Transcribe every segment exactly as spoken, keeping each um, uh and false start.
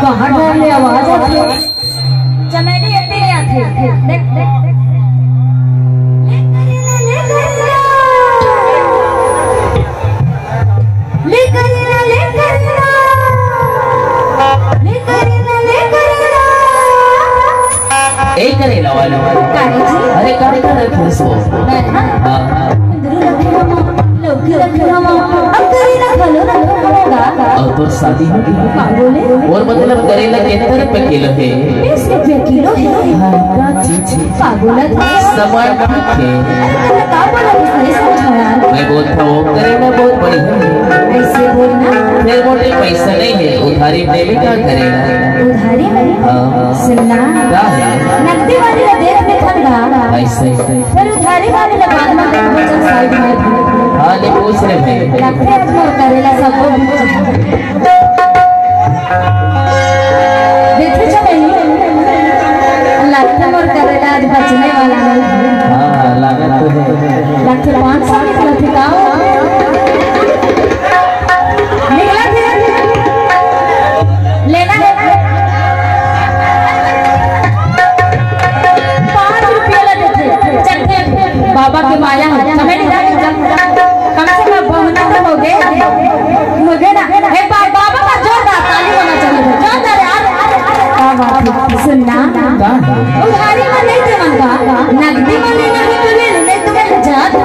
कहाँ डाल ले आवाज आथे? चमेली एती नहीं आथे। देख, देख, देख। ले करेला, ले करेला। ले करेला, ले करेला। ए करेला वाला। काहे जी? अरे, काहे का रखे हो? मैं, हाँ? हाँ। कुंदरू रखे हवा, लौकी रखे हवा, अब करेला घलो रखे हवा। अब तोर शादी हो गई? का बोले? और मतलब करेला कितने रुपए किलो है? बीस रुपए किलो है। हाँ, का चीज है? का बोलत है? सामान ठीक है। अरे, तोला का बोलत है? सही समझ में यार। मैं बोलता हूँ, करेला बहुत बढ़िया है। ऐसे बोलना। फिर मोटे पैसा नहीं है, उधारी में भी का करेला? उधारी में? हाँ। सुनना। का है? नकदी वाली ला दे रखे धंधा। ऐसे। फिर उधारी वाली ला बाद में देख बचत साइड में। हाँ, ले पूछ रहे हैं। रखे आज मोर करेला सब। देखी छो बहिनी, लगथे मोर करेला आज बचने वाला नहीं। हाँ, लागत तो है। लगथे पाँच सौ निकलथे का? निकलथे। लेना है। पाँच रुपया ला देथे। चल, बाबा के माया है। चमेली जा, जा, जा। कम से कम बहुमत तो हो गए, हो गए ना। हे बा-, बाबा का जोरदार ताली होना चाहिए। जोरदार यार। क्या बात है? सुनना। का? उधारी में नहीं देवन का, नकदी में लेना है तो ले ले, नहीं तो मैं जात हूँ।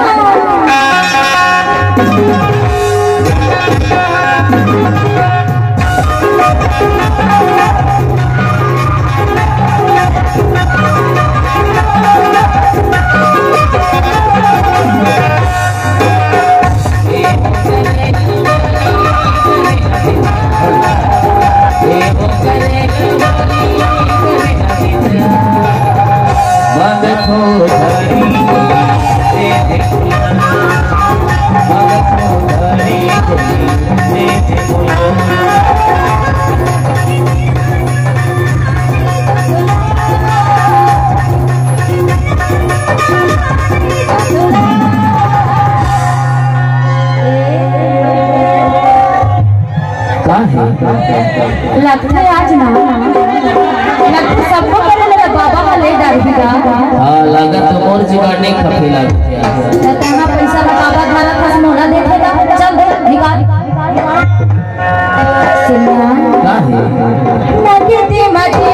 का है? लगथे आज ना, लगथे सबको करे लगा बाबा का ले डाल दिया। हाँ, लागत तो मोर जुगाड़ नहीं खपे लागत। तो तेना पैसा का बाबा धरत हस मोला देथे का, चल दे, निकाल। सुनिया। का है? नदी दे मजे।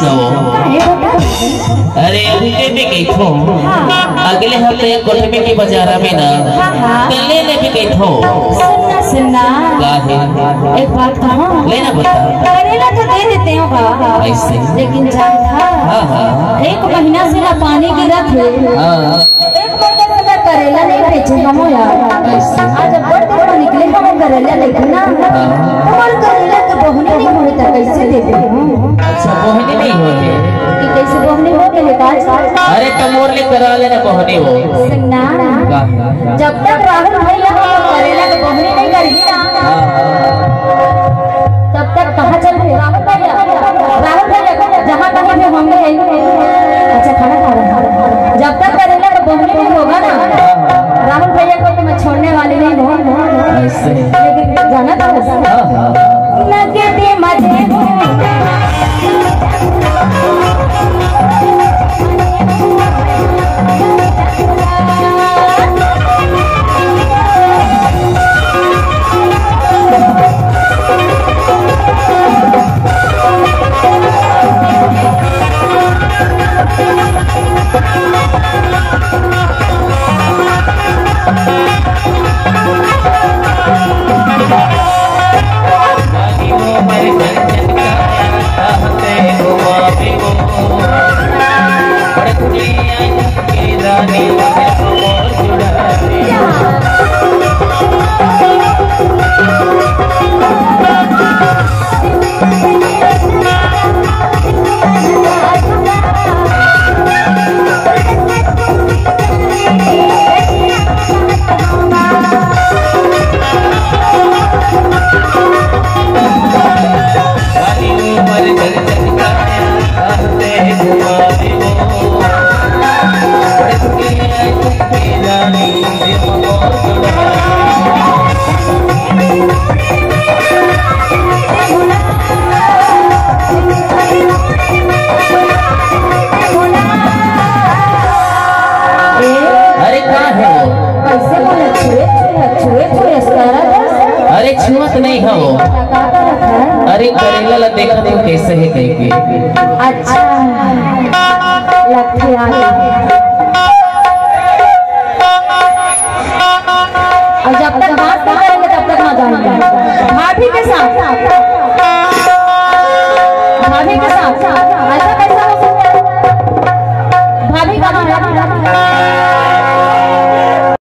जाओ। अरे, अभी के भी गई थो। हाँ। अगले हफ्ते एक कोठे में की बाजारा में ना, हाँ, हाँ। तो ले ले भी गई थो। सुनना, सुनना। का है? एक बात कहूँ? लेना बता। करेला तो दे देते हो बा। ऐसे? लेकिन जानता, हाँ, हाँ। एक महीना से ना पानी गिरा थे। हाँ। एक महीना से ना करेला नहीं बेचे हम यार। ऐसे? आज अब बड़ दिन में निकले हम करेला लेके ना। हाँ। हमार करेला के बोहनी नहीं होई त कैसे दे दे? अच्छा, बोहनी नहीं होई। कि कैसे बोहनी हो के लेकर? अरे, तो मोर ले करा लेना बोहनी हो। सुनना। का? जब तक राहुल भैया हम करेला के बोहनी नहीं करही ना, हाँ, हाँ। तब तक कहाँ चल रहे राहुल भैया? राहुल भैया, जहाँ कहीं भी होंगे। अच्छा, खाना खा रहे हैं। जब तक करेला के बोहनी नहीं होगा ना, हाँ, हाँ। राहुल भैया को तो मैं छोड़ने वाली नहीं हूँ। ऐसे। लेकिन जाना था। हाँ, हाँ। नगदी मजे हो। अरे, का है वो? कैसे बोले? छुए, छुए, छुए, छुए, इस तरह से? अरे, छुअत नहीं हो। का करत है? अरे, करेला ला देखत हो कैसे है कह के। अच्छा, लठिया। और जब तक बात नहीं करेंगे, तब तक ना जाएंगे। भाभी के साथ, भाभी के साथ ऐसा कैसा हो सकता है? भाभी कहाँ है?